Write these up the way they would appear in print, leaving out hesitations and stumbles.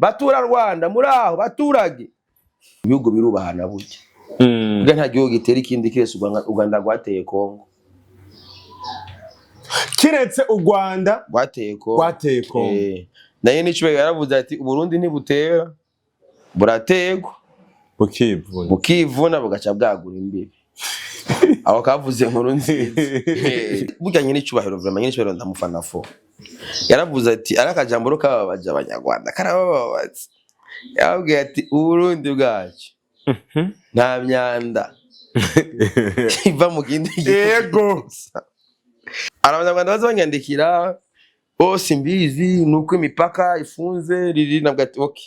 Batura Rwanda, muri aho baturage, ibihugu birubahana burya. Burya nta gihugu gitera ikindi kiretse u Rwanda rwateye Kongo. Kiretse u Rwanda. Rwateye Kongo. Rwateye Kongo. Nayo n'icubahiro yaravuze ati: "Uburundi ntibutera, burategwa." Bukivuna. Bukivuna, bugaca bwagura imbibi. Aho kavuze inkuru nziza. Burya nyine icubahiro, vraiment, nyine icubahiro ndamufana fo. Yaravuze ati, ari akajambo kababaje Abanyarwanda, karabababaza. Yababwiye ati: "Uburundi bwacu nta myanda iva mu kindi gihugu." Hari Abanyarwanda baza banyandikira bose, imbizi nuko imipaka ifunze riri, nabwo ati: "Okay,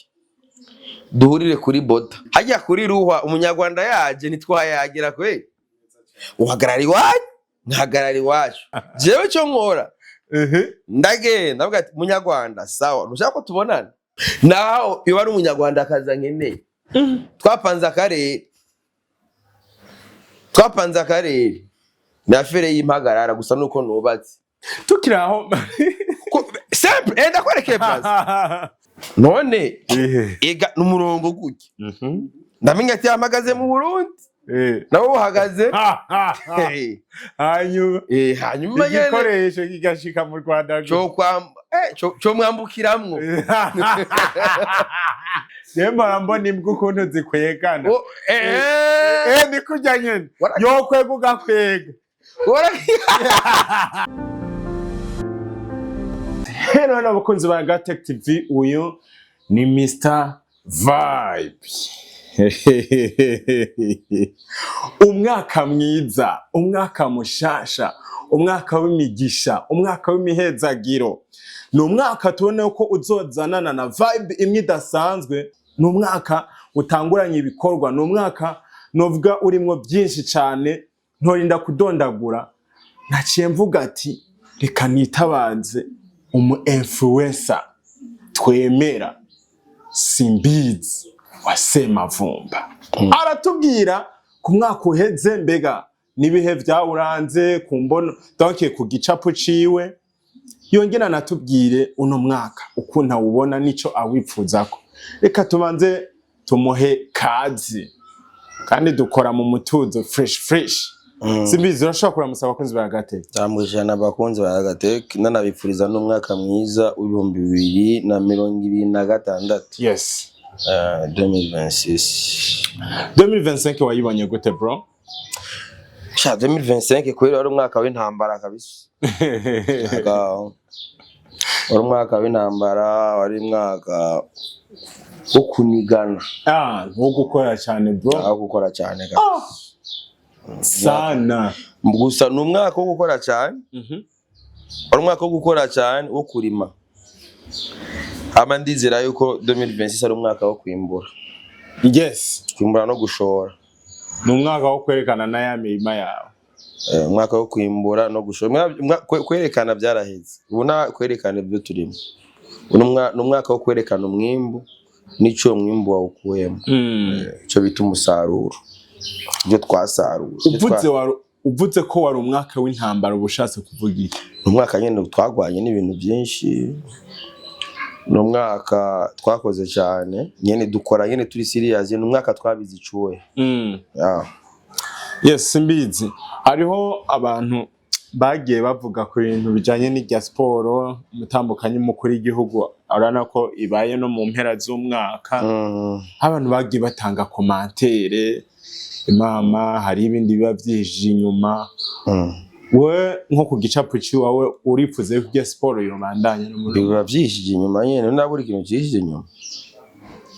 duhurire kuri border hajya kuri Ruhwa." Umunyarwanda yaje ntitwayagira kwe, uhagarara iwanyu, nkahagarara iwacu. Jewe cyo nkora, ndagenda ndavuga ati: "Munyarwanda, sawa, ntushaka ko tubonana?" Naho iyo ari Umunyarwanda akaza nkeneye, twapanze akarere, twapanze akarere, ni affaire y'impagarara gusa nuko nubatse. Tukiri aho. Simple, enda kwerekeye place none ega n'umurongo gutya, ndamenya ati yahagaze mu Burundi, nabo buhagaze. Hanyuma? Hanyuma nyene igikoresho kigashika mu Rwanda. Cyo kwa cyo mwambukiramwo. Rero mpora mbona imbwa ukuntu zikwegana. Oh. Ni kurya nyene yokwega ugakwega. Hello hello, abakunzi ba Gatech TV, uyu ni Mr Vibe. Umwaka mwiza, umwaka mushasha, umwaka w'imigisha, umwaka w'imihezagiro. Ni umwaka tubona ko uzozanana na vibe imwe idasanzwe. Ni umwaka utanguranye ibikorwa, ni umwaka novuga urimwo byinshi cyane ntorinda kudondagura. Naciye mvuga ati: "Reka nitabaze umu influencer twemera, Simbizi wa Semavumba." Aratubwira ku mwaka uheze, mbega n'ibihe vyawuranze ku mbono, donc ku gicapo ciwe. Yongera anatubwire uno mwaka ukuntu awubona n'ico awipfuzako. Reka tubanze tumuhe kazi kandi dukora mu mutuzo, fresh fresh. Simbizi, urashobora kuramusaba abakunzi ba Gateka? Ndamukije abakunzi ba Agatec, nanabifuriza n'umwaka mwiza w'2026. 2026. 2025 wayibonye gute, bro? Sha, 2025 kubera wari umwaka w'intambara kabisa. Wari umwaka w'intambara, wari umwaka wo kunigana. Ah, nko gukora cyane, bro. Aho gukora cyane kabisa. Sana. Gusa ni umwaka wo gukora cyane, wari umwaka wo gukora cyane, wo kurima. Hama ndizera yuko 2026 ari umwaka wo kwimbura. Kwimbura no gushora. Ni umwaka wo kwerekana n'aya mirima yawe. Umwaka wo kwimbura no gushora. Kwerekana byaraheze, ubu nta kwerekana ibyo turimo. Ubu ni umwaka wo kwerekana umwimbu n'ico uwo mwimbu wawukuyemo, ico bita umusaruro, ibyo twasaruye. Ibyo Uvuze wari uvuze ko wari umwaka w'intambara, uba ushatse kuvuga iki? Ni umwaka nyine twagwanye n'ibintu byinshi, ni umwaka twakoze cyane nyine, dukora nyine turi serious, ni umwaka twabize icuwe. Yeah. Yes, simbizi, hariho abantu bagiye bavuga ku bintu bijanye n'irya siporo, umutambukanyi mukuru w'igihugu, urabona ko ibaye no mu mpera z'umwaka. Abantu bagiye batanga commentaires, imama hari ibindi biba vyihishije inyuma. We nko ku gicapo ciwawe, uripfuza yuko irya siporo yobandanya no muri Biba vyihishije inyuma nyene, nabura ikintu cihishije inyuma.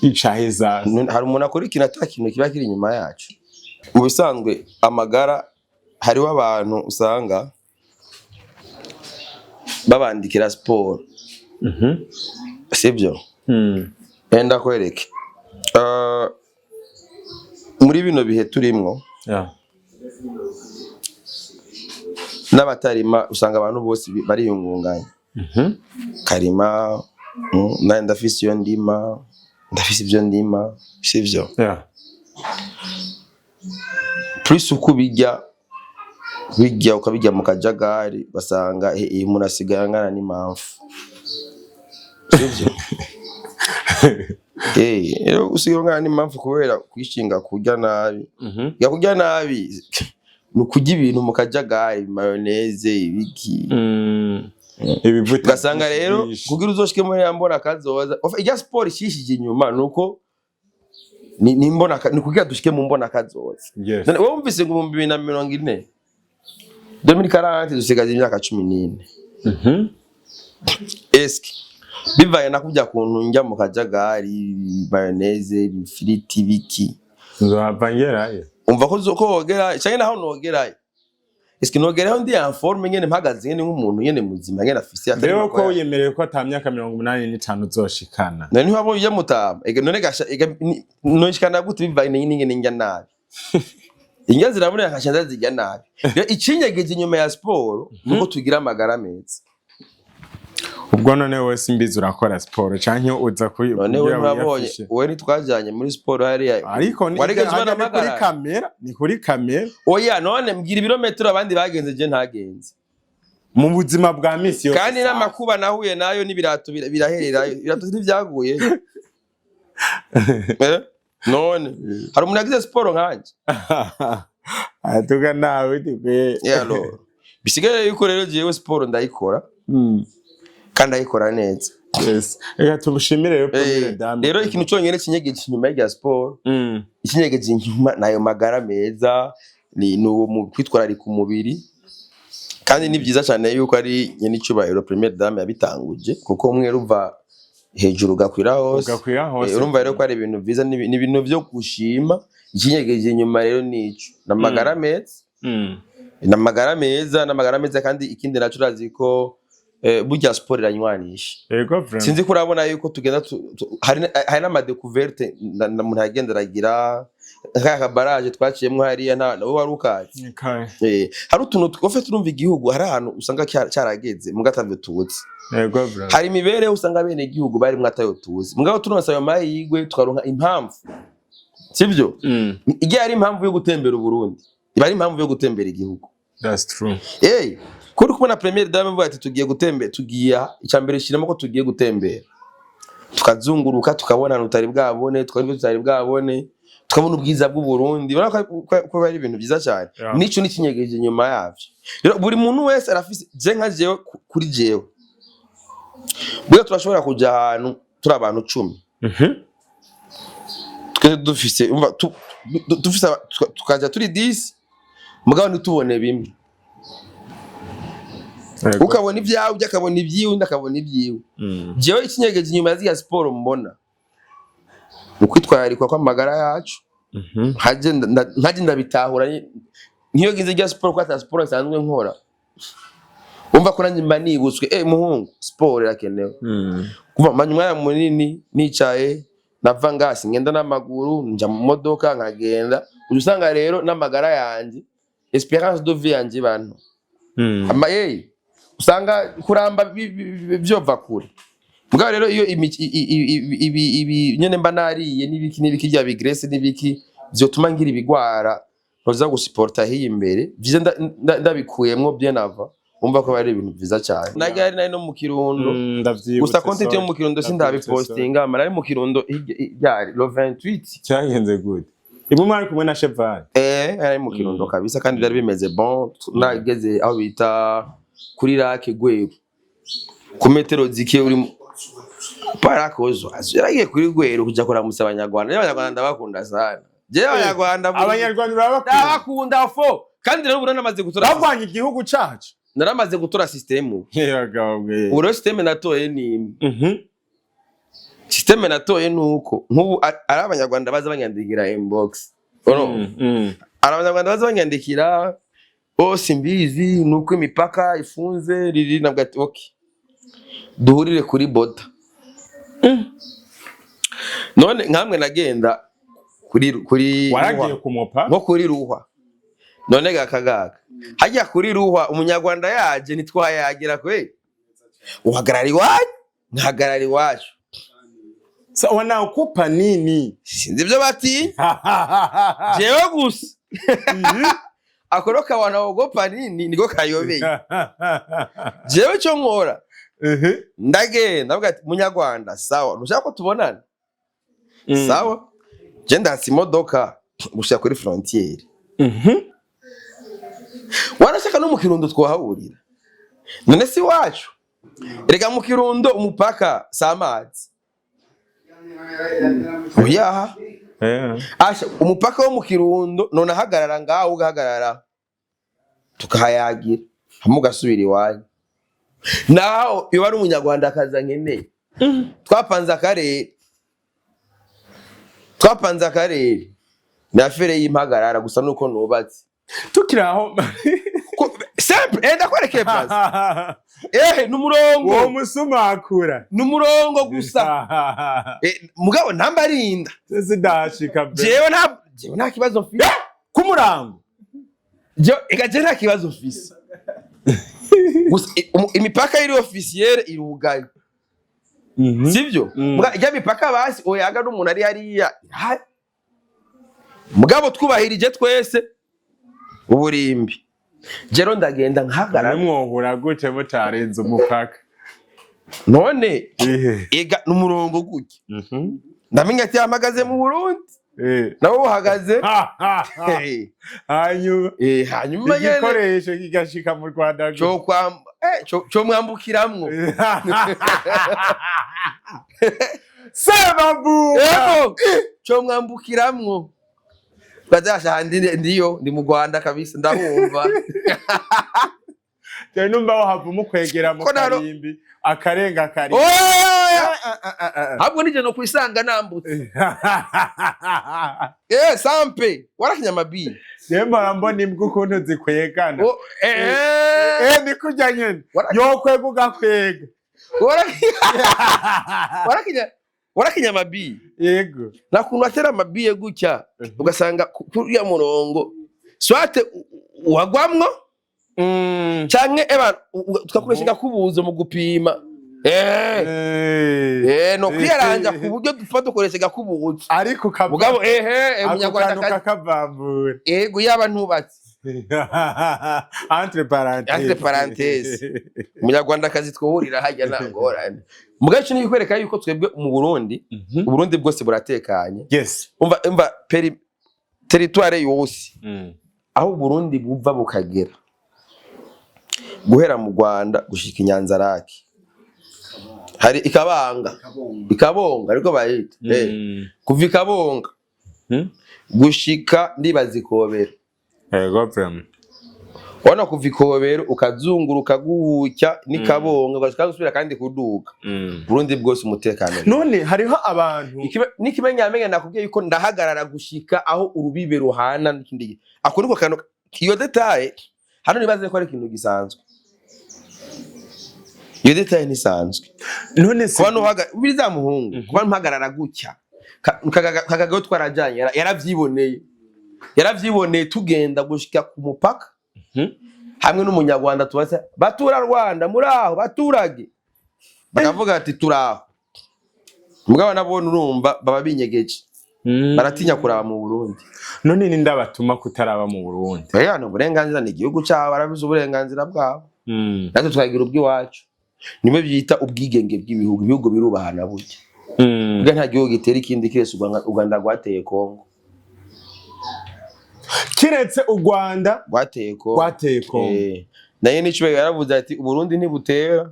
Icaheza. Hari umuntu akora ikintu ata kintu kiba kiri inyuma yacu. Mu bisanzwe amagara, hariho abantu usanga babandikira siporo, sibyo? Enda kwereke. Muri bino bihe turimwo, n'abatarima usanga abantu bose bariyungunganya. Karima, nanjye ndafise iyo ndima, ndafise ibyo ndima, sivyo? Plus uko ubirya, bijya ukabijya mu kajagari, basanga iyo umuntu asigaye angana n'impamvu, sivyo? Rero gusigira umwana n'impamvu kubera kwishinga kurya nabi. Ya, kurya nabi ni ukurya ibintu mu kajagari, mayonnaise, ibiki. Ibivuta Ugasanga rero byinshi. kugira uzoshike muri ya mbona kazoza. Enfin, irya siporo ishishije inyuma nuko ni mbona ni kugira dushike mu mbona kazoza. None wowe wumvise ngo 2040, 2040, dusigaje imyaka 14. Eske bivaye na kurya kuntu njya mu kajagari, mayonnaise, ibifiriti, biki, Nzohava ngerayo. Umva ko wogera canke naho nogerayo, eske nogerayo ndi en forme nyene, mpagaze nyene nk'umuntu nyene muzima nyene afise atari Mbere ko magwaya? Wiyemereye ko ata myaka 85 uzoshikana. None ntiwabonye ujya mutama? Ega none gasha, ega noshikana gute bivaye n'ingene njya nabi? Indya ziraboneka nkaca ndazirya nabi. Rero icinyegeje inyuma ya siporo nuko tugira amagara meza. Ubwo none wowe simbizi, urakora siporo canke uza kuri None we kugira ntiwabonye? wiyafishe? Wowe ntitwajanye muri siporo hariya? Ariko ni Warigeze harya ubona ni kuri amagara? kamera, ni kuri kamera. Oya, none mbwira ibirometero abandi bagenze je ntagenze. Mu buzima bwa misi yose. Kandi n'amakuba nahuye nayo n'ibirato birahererayo, ibirato ntivyaguye. None hari umuntu yagize siporo nkanje? Atuka nawe tikwe. Yalo bisigaye yuko rero jewe siporo ndayikora kandi ndayikora neza. Yes, reka tumushimire rero Première Dame. Rero ikintu cyonyine kinyegeje inyuma y'irya siporo, ikinyegeje inyuma nayo magara meza, ni uwo mu kwitwararika umubiri. Kandi ni byiza cyane yuko ari nyene icubahiro Première Dame yabitanguje, kuko umwe ruva hejuru ugakwira hose. Ugakwira hose. Urumva rero ko ari ibintu byiza, ni ibintu byo gushima. Ikinyegeje inyuma rero nico, n'amagara meza. N'amagara meza, n'amagara meza. Kandi ikindi naco, urazi ko burya siporo iranywanisha. Yego, vraiment. Sinzi ko urabona yuko tugenda hari n'ama découvertes na muntu yagenda aragira, nk'aka kabaraje twaciyemwo hariya, nta wowe wari ukazi. Okay. Hari utuntu twofe turumva igihugu, hari ahantu usanga carageze muga atavyo tuzi. Yego, vraiment. Hari imibereho usanga bene igihugu barimwo atayo tuzi, mugabo turonse ayo mahirwe tukaronka impamvu, sivyo? Igihe ari impamvu yo gutembera Uburundi, iba ari impamvu yo gutembera igihugu. That's true. Kuri kubona Première Dame avuga ati tugiye gutembera, tugiye aha, icya mbere shiramo ko tugiye gutembera, tukazunguruka, tukabona ahantu tutari bwabone, tukabona ibyo tutari bwabone, tukabona ubwiza bw'u Burundi. Urabona ko ari ibintu byiza cyane. Nico n'ikinyegeje inyuma yavyo. Rero buri muntu wese arafise, je nka jewe, kuri jewe burya turashobora kuja ahantu turi abantu 10, twese dufise, umva, dufise tukaja turi 10, mugabo ntitubone bimwe. Ukabona ibyawe, undi akabona ibyiwe, undi akabona ibyiwe. Jewe ikinyegeje inyuma ya ziriya siporo mbona ni ukwitwararikwa kw'amagara yacu. Nkaje ndabitahura nkiyo ngize irya siporo, ko ata siporo nsanzwe nkora, umva ko nanjye mba nibutswe: muhungu, siporo irakenewe. Kuva manya umwanya munini nicaye, nava ngasi ngenda n'amaguru, nja mu modoka nkagenda, uca usanga rero n'amagara yanje, espérance de vie yanje bantu ama usanga kuramba vyova kure. Mugabo rero iyo ibi nyene mba nariye n'ibiki n'ibiki bya bi graisse n'ibiki vyotuma ngira ibigwara ntoza gusiporta hiyi imbere, vyiza ndabikuyemwo bien avant. Umva ko ari ibintu vyiza cyane. Nagari nari no mu Kirundo. Ndavyibutse. Gusa content yo Sorry. mu Kirundo Ndavyibutse, sindabipostinga, mara ari mu Kirundo ryari le 28. Cyagenze gute? Imwe mwari kumwe na Cheval? Ari mu Kirundo kabisa, kandi byari bimeze bon. Nageze aho bita kuri lac Gweru, ku metero zike uri parakozo yaragiye kuri Gweru kuja kuramutsa Abanyarwanda. Rero Abanyarwanda ndabakunda sana jewe, Abanyarwanda Abanyarwanda urabakunda? Ndabakunda fo. Kandi rero ubu naramaze gutora Bavanye igihugu cacu. Naramaze gutora system ubu. Yego bwe. Ubu rero system natoye ni imwe. System natoye nuko nk'ubu ari Abanyarwanda baza banyandikira inbox. Urumva? Hari Abanyarwanda baza banyandikira: bose mbizi nuko imipaka ifunze riri, nabwo ati okay, duhurire kuri border. None nkamwe nagenda kuri Waragiye Ruhwa. ku mupa? Nko kuri Ruhwa, none gakagaga hajya kuri Ruhwa, Umunyarwanda yaje ntitwayagira kwe, uhagarara iwanyu, nkahagarara iwacu. Sa wanaokupa nini? Sinzi ibyo batinya. Jewe gusa akoroka wanaogopa nini niko kayobeye. Jewe cyo nkora, ndagenda ndavuga ati: Munyarwanda, sawa, ntushaka ko tubonana? Sawa, je ndatse imodoka gushika kuri frontière. Warashaka no mu Kirundo twahahurira. None si wacu? Rega mu Kirundo umupaka si amazi. Oyaha. Asha, umupaka wo mu Kirundo none ahagarara ngaho, ugahagarara tukahayagira, hamwe ugasubira iwanyu. Naho iyo ari umunyarwandakazi nkeneye, twapanze akarere ni affaire y'impagarara gusa, nuko nubatse. Tukiri aho. Simple, ndakwerekeye basi, n'umurongo. Uwo musumakura. N'umurongo gusa. Mugabo ntambarinda. Zidashika be. Jewe nta kibazo mfise. Kumurango. Jewe eka, jewe nta kibazo mfise gusa imipaka iri officielle irugaye, sivyo? Mm. Muga ijya mipaka basi oyaga n'umuntu ari hariya mugabo twubahirije twese uburimbi, jero ndagenda nkahagarara. Mwohura gute mutarenze umupaka? None ega n'umurongo gutya, ndamenya ati yampagaze mu Burundi, nabo buhagaze. Hanyuma Hanyuma nyene igikoresho kigashika mu Rwanda gute? Cyo kwa cyo mwambukiramwo. Semabuga. Yego, cyo mwambukiramwo bazasha, ndiyo ndi mu Rwanda kabisa, ndahumva. Je numva wahava umukwegera mu Ko karimbi akarenga karimbi. Oya, ahubwo nije no kwisanga nambutse. Sampe warakinya amabiye. Je mpora mbona imbwa ukuntu zikwegana. Oh. Ni kurya nyene yokwega ugakwega. Warakinya amabiye. Yego. Nta kuntu atera amabiye gutya ugasanga kuriya murongo swate wagwamwo canke eba tugakoresha igakubuzo mu gupima. No kwiyaranja ku buryo dupfa dukoresha igakubuzo. Ariko Mugabo ehe ako umunyarwanda kantu kakavambura. Ego, yaba ntubatse. Entre parenthèses. Entre parenthèses. Umunyarwandakazi twuhurira hajya nta ngorane. Mugabo ico ni kwereka yuko twebwe mu Burundi, Uburundi bwose buratekanye. Umva peri territoire yose aho Uburundi buva bukagera, guhera mu Rwanda gushika i Nyanzarake, hari ikabanga ikabonga ariko bayita kuva ikabonga gushika ndibaza ikobero. Ego vraiment. Ubona kuva ikobero ukazunguruka guhucya n'ikabonga ugashika gusubira kandi kuduga, Burundi bwose umutekano. None hariho abantu N'ikimenyamenya nakubwiye yuko ndahagarara gushika aho urubibe ruhana n'ikindi gihe. Ako niko kantu, iyo détail hano nibaze ko ari ikintu gisanzwe, iyo détail ntisanzwe. None se Kuba nuhaga biriza muhungu, kuba mpagarara gutya, Kagagaho twarajanye, yaravyiboneye tugenda gushika ku mupaka hamwe n'umunyarwanda, tubaza batura Rwanda muri aho baturage, bakavuga ati turaho. Mugabo nabone urumva baba binyegeje, baratinya kuraba mu Burundi. None ni ndabatuma kutaraba mu Burundi? Oya, ni uburenganzira, ni igihugu cyabo, barabizi uburenganzira bwabo. Natwe twagira ubw'iwacu, nimwe byita ubwigenge bw'ibihugu. Ibihugu birubahana burya. Burya nta gihugu gitera ikindi kiretse u Rwanda rwateye Kongo. Kiretse u Rwanda. Rwateye Kongo. Rwateye Kongo. Nayo n'icubahiro yaravuze ati Uburundi ntibutera,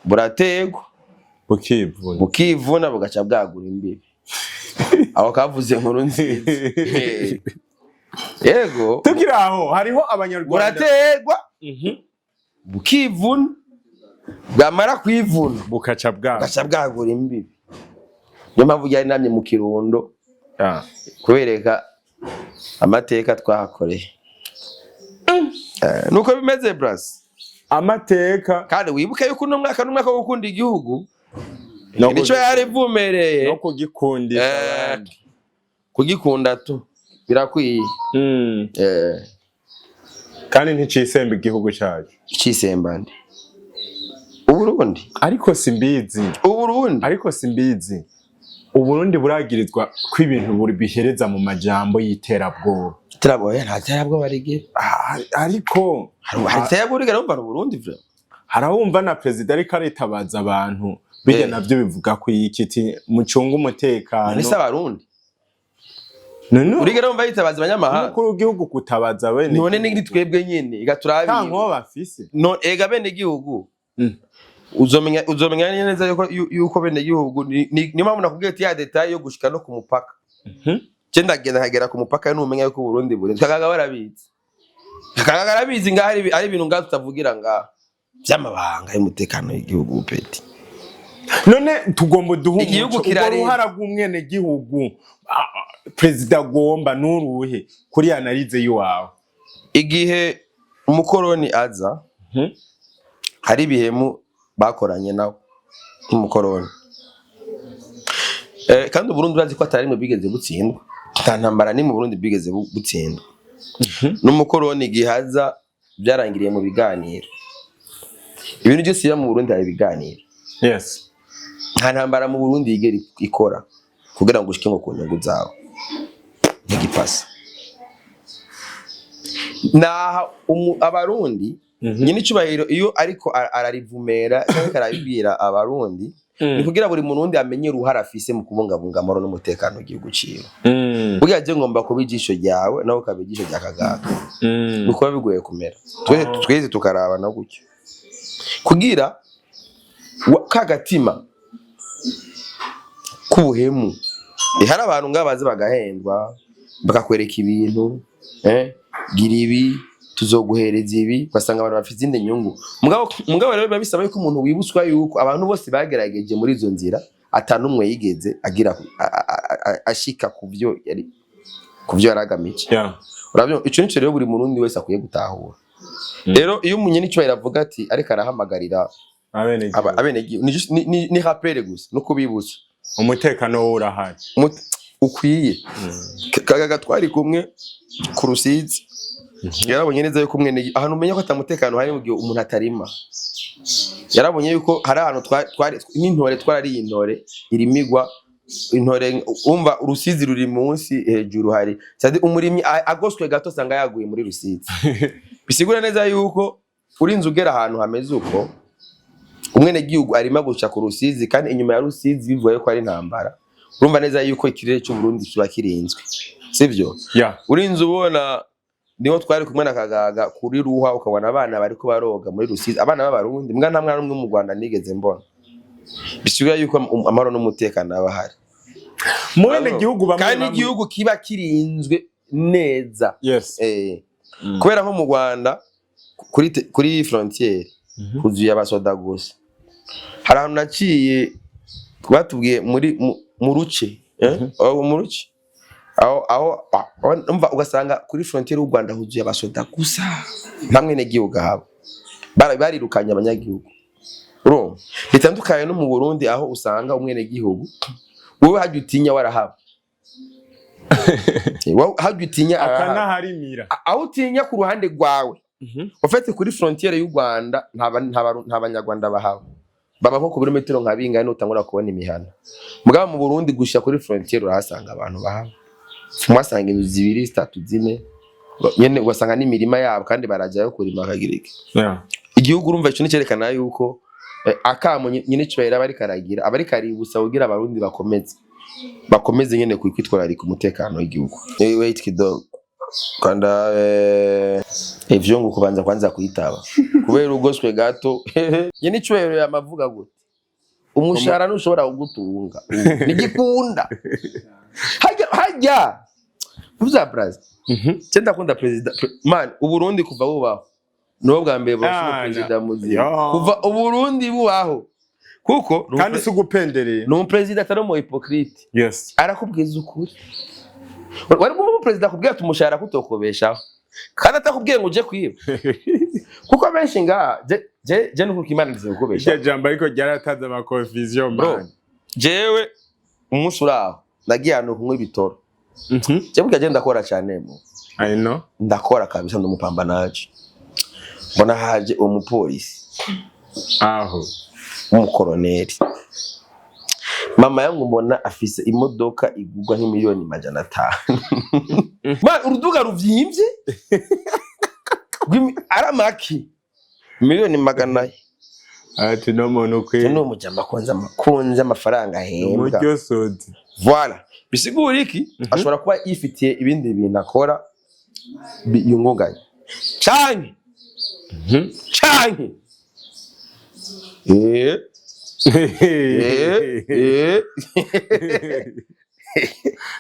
burategwa. Bukivuna. Bukivuna, bugaca bwagura imbibi. Aho kavuze inkuru nziza. Yego. Tukiri aho, hariho abanyarwanda Burategwa, bukivuna, bwamara kwivuna bukaca bwabo bugaca bwagura imbibi. Niyo mpamvu ryari namye mu Kirundo kubereka amateka twahakoreye. Nuko bimeze, bras. Amateka. Kandi wibuke yuko uno mwaka n'umwaka wo gukunda igihugu. No Nico yari ivumereye. No kugikundisha abandi. Kugikunda tu birakwiye. Kandi nticisemba igihugu cyacu. Icisembande Uburundi. Ariko simbizi. Uburundi. Ariko simbizi, Uburundi buragirizwa ko ibintu buri bihereza mu majambo y'iterabwoba. Terabwoba, nta terabwoba rigira. Ah, ariko Hari terabwoba rigera, umva Uburundi vraiment. Harabumva na perezida ariko aritabaza abantu. Bijya navyo bivuga ko iki mucunga umutekano. None se Abarundi None urigera wumva yitabaza abanyamahanga? Umukuru w'igihugu kutabaza bene None ni twebwe nyene nta igaturabiye. nkoba bafise. No ega bene gihugu, uzomenya neza yuko bene gihugu niyo mpamvu nakubwiye ati ya détail yo gushika no ku mupaka. Je ndagenda nkagera ku mupaka, numenya yuko Burundi buri Kagaga barabizi, Kagaga arabizi ngaha ari ibintu ngaha tutavugira ngaha by'amabanga y'umutekano w'igihugu, petit. None tugomba duhe Igihugu umuco urwo kirarinda. ruhara rw'umwene gihugu perezida agomba nuruhe kuri analyse yiwawe? Igihe umukoroni aza, hari ibihemu bakoranye nawe nk'umukoroni. Kandi Uburundi urazi ko atari rimwe bwigeze butsindwa, nta ntambara nimwe Uburundi bwigeze butsindwa n'umukoroni. Igihe aza byarangiriye mu biganiro. Ibintu byose biba mu Burundi hari ibiganiro. Nta ntambara mu Burundi yigera ikora kugira ngo ushike ngo ku nyungu zawe nk'igipasa naha Abarundi. Nyine icubahiro iyo ariko ararivumera cyangwa ariko arabibwira Abarundi, ni kugira buri Murundi amenye uruhara afise mu kubungabunga amahoro n'umutekano w'igihugu ciwe. Burya je ngomba kuba ijisho ryawe, nawe ukaba ijisho rya Kagaga. Nuko biba bigoye kumera twese, twese tukarabana gutyo kugira ka gatima k'ubuhemu. Hari abantu ngaha baza bagahendwa, bakakwereka ibintu, gira ibi tuzoguhereza ibi, ugasanga abantu bafite izindi nyungu. Mugabo rero biba bisaba yuko umuntu wibutswa yuko abantu bose bagerageje muri izo nzira atanumwe yigeze agira ashika ku byo yari ku byo yari agamije. Urabyumva? Ico nico rero buri Murundi wese akwiye gutahura. Rero iyo umunyenicubahiro avuga ati ariko arahamagarira abenegihugu, abenegihugu, ni rappel gusa no kubibutsa. Umutekano wo urahari. Ukwiye. Kagaga twari kumwe ku Rusizi, yarabonye neza yuko umwene ahantu umenya ko atamutekano hari mu gihe umuntu atarima. Yarabonye yuko hari ahantu twari n'intore, twarariye intore irimigwa intore. Umva, Urusizi ruri munsi, hejuru hari. C'est-à-dire umurimyi agoswe gato asanga yaguye muri Rusizi. Bisigura neza yuko urinze ugera ahantu hameze uko, umwenegihugu arima guca ku Rusizi, kandi inyuma ya Rusizi bivuye ko ari intambara. Urumva neza yuko ikirere cy'u Burundi kiba kirinzwe, sivyo? Yeah. Urinze ubona niho twari kumwe na Kagaga kuri Ruha, ukabona abana bariko baroga muri Rusizi, abana b'Abarundi, mbwa nta mwana n'umwe mu Rwanda nigeze mbona. Bisigura yuko amahoro n'umutekano aba ahari. Mu bene gihugu bamwe kandi bamwe. Igihugu kiba kirinzwe neza. Kubera nko mu Rwanda kuri frontière huzuye abasoda gusa. Hari ahantu naciye batubwiye muri mu ruce, eh? Aho mu ruce aho umva ugasanga kuri frontière y'u Rwanda huzuye abasoda gusa, nta mwenegihugu ahaba. Barirukanye abanyagihugu. Urumva bitandukanye no mu Burundi, aho usanga umwenegihugu wowe hajya utinya warahaba. Wowe hajya utinya arahaba. Akanaharimira. Aho utinya ku ruhande rwawe, ufite kuri frontière y'u Rwanda nta Banyarwanda bahaba, baba nko ku birometero nka bingahe nutangura kubona imihana. Mugabo mu Burundi gushika kuri frontière urahasanga abantu bahaba, muhasanga inzu zibiri, zitatu, zine nyene, ugasanga n'imirima yabo kandi barajyayo kurima bakagira iki. Igihugu urumva ico nicerekana yuko akamo nyine icubahiro aba ariko aragira, aba ariko aributsa kugira Abarundi bakomeze nyene kwitwararika umutekano w'igihugu. Wait kidogo kanda, ivyo ngo kubanza kwanza kwitaba kubera ugoswe gato. Nyine icubahiro yamavuga gute? Umushahara ntushobora kugutunga, ntigikunda hajya hajya uza braza. Je ndakunda perezida man. Uburundi kuva bubaho niwo bwa mbere burashe Ah, perezida muzima Yo. kuva Uburundi bubaho, kuko ni Kandi si ugupendereye. ni umuperezida atari umu hypocrite. Arakubwiza ukuri. Wari kumva umuperezida akubwira ati umushahara kutokobeshaho, kandi atakubwiye ngo uje kwiba? Kuko benshi ngaha je nuko Imana ndize kukubeshaho. Iryo jambo ariko ryarataze ama confusion. Bro, Man. jewe umunsi uraho nagiye ahantu kunywa ibitoro. Je burya je ndakora cyane mu I know. ndakora kabisa, ndumupambanaje. Mbona haje umupolisi Aho. w'umukoroneri, mama yangu, mbona afise imodoka igurwa nk'imiliyoni 500. Man, uruduga ruvyimbye aramaki miliyoni magana. Ati no muntu kwe. Ni umujama akunze amafaranga ahembwa. Umuryo sozi. Voilà, bisigura iki? Ashobora kuba yifitiye ibindi bintu akora yungunganya canke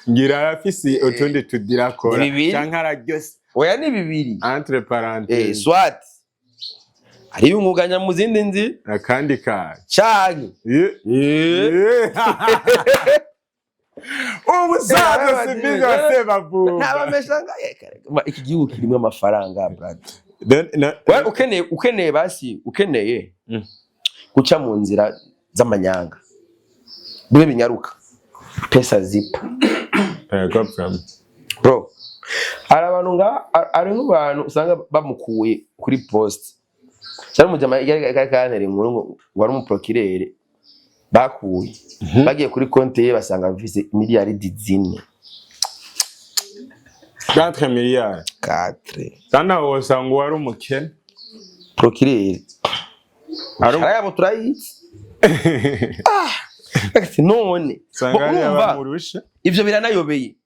Ngira arafise utundi tudira akora. Ni bibiri. Canke araryose. Oya, ni bibiri. Entre parenthèses. Soit ariyungunganya mu zindi nzira, akandi kantu, canke Umusaza Simbizi wa Sebavumba. Ntabamesha nga iki gihugu kirimo amafaranga, brother. Wewe ukeneye basi ukeneye guca mu nzira z'amanyanga bibe binyaruka, pesa zipo. Yego, from. Bro, hari abantu nga hari nk'abantu usanga bamukuye kuri poste cyangwa umujama yari kantera inkuru ngo wari umuprocureur bakuye, bagiye kuri konti ye basanga bafise miliyaridi 4. 4 miliyari. 4. Kandi aho wosanga uwari umukene. Procureur. Ari arayabo turayizi. Ah, ati none usanga hariya urumva, bamurusha. Ivyo biranayobeye.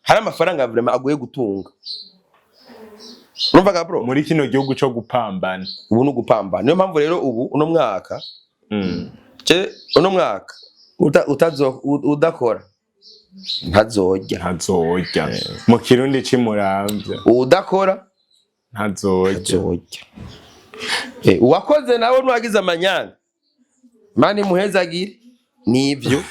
Hari amafaranga vraiment agoye gutunga, urumva bro? Muri kino gihugu co gupambana. Ubu ni ugupambana. Niyo mpamvu rero ubu uno mwaka, ce uno mwaka udakora ntazorya. Ntazorya, mu Kirundi c'imuramvya. Udakora ntazorya. Ntazorya. Uwakoze nawe ntiwagize amanyanga, mani muhezagire nivyo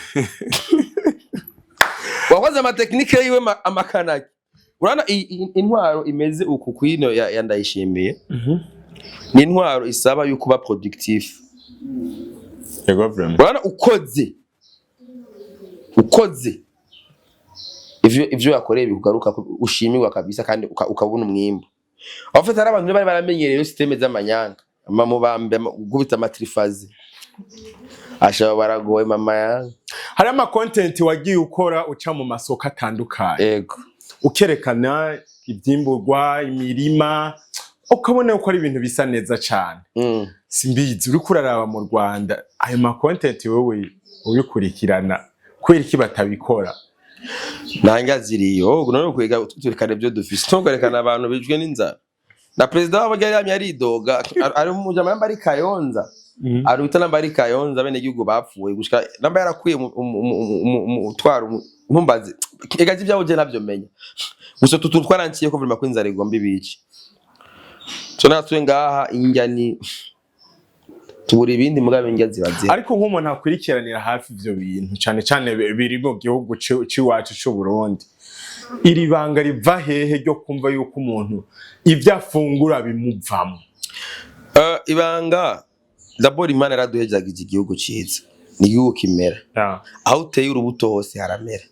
wakoze amatekinike yiwe amakanaki. Urabona intwaro imeze uku kwino ya Ndayishimiye ni intwaro isaba yuko uba productif. Yego, vraiment. Urabona ukoze ivyo yakoreye bikugaruka, ushimirwa kabisa kandi ukabona umwimbu. Abafite hari abantu bari baramenyereye système z'amanyanga, amamubambe, gukubita amatrifazi ashaba baragowe mama yanga. Hari ama content wagiye ukora uca mu masoko atandukanye, ukerekana ivyimburwa, imirima, ukabona yuko ari ibintu bisa neza cane. Simbizi, uriko uraraba mu Rwanda ayo ma content, wewe ubikurikirana, kubera iki batabikora? Nanga ziriyo none kwega turekana ibyo dufise, tukerekana abantu bicwe n'inzara. Na perezida wabo yari yamye aridoga, ari mu namba ari Kayonza, ari wita namba ari Kayonza, bene gihugu bapfuye gushika namba yarakwiye utwara ntumbaze ega ibyaho je navyo menya gusa tutu twaranciye ko vraiment ko inzara igomba ibice. So natwe ngaha injya ni tubura ibindi, mugabe indya ziba zihari. Ariko nk'umuntu akurikiranira hafi ivyo bintu, cane cane biri mu gihugu c'iwacu c'u Burundi, iri banga riva hehe ryo kumva yuko umuntu ivyo afungura bimuvamo? Ibanga d'abord, Imana yaraduhejagije igihugu ciza, ni igihugu kimera, aho uteye urubuto hose haramera.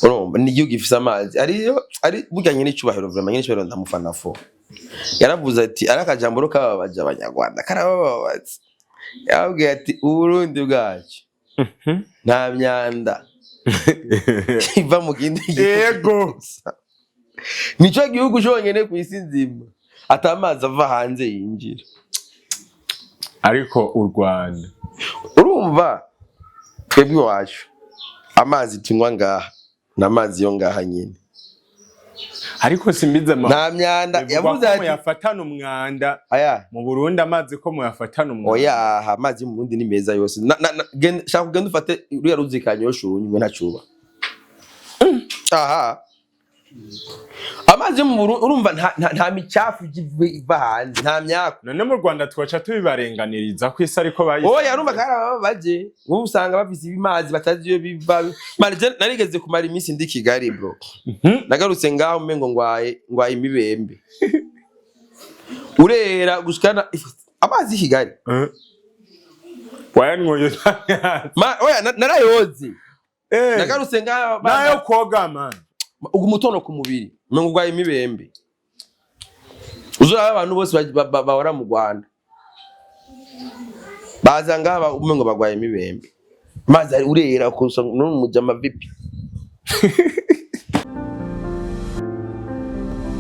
Urumva ni igihugu gifise amazi ariyo ari burya. Nyine icubahiro, vraiment, nyine icubahiro ndamufana fo. Yaravuze ati ari akajambo ro kababaje Abanyarwanda, karabababaza. Yababwiye ati Uburundi bwacu nta myanda iva mu kindi gihugu. Nico gihugu conyene kw'isi nzima ata amazi ava hanze yinjira. Ariko u Rwanda? Urumva twebwe iwacu amazi tunywa ngaha ni amazi yo ngaha nyine. Ariko simbizi ama Nta myanda. Bivugwa Yavuze ko ati muyafatana umwanda. Aya. Mu Burundi amazi ko muyafatana umwanda. Oya, amazi yo mu Burundi ni meza yose. Shaka ugende ufate ruriya ruzi Kanyosha urunywe, ntacuba. Aha amazi yo mu Burundi, urumva nta micafu ijya iva hanze, nta myaka. None mu Rwanda twaca tubibarenganiriza ko isi ariko bayise? Oya, urumva kandi ababa baje nk'ubu usanga bafise ibimazi batazi iyo biva. Man, je narigeze kumara iminsi ndi Kigali, bro. Nagarutse ngaho umengo ngwaye imibembe, urera gushikana amazi y'i Kigali. Wayanyoye? Oya, narayoze. Nagarutse ngaho Nayo koga, man? Ugu umutono ku mubiri umengo ngwaye imibembe. Uzuraba abantu bose bahora mu Rwanda baza ngaha umengo bagwaye imibembe. Amazi ari urera kusa none umujama vipi?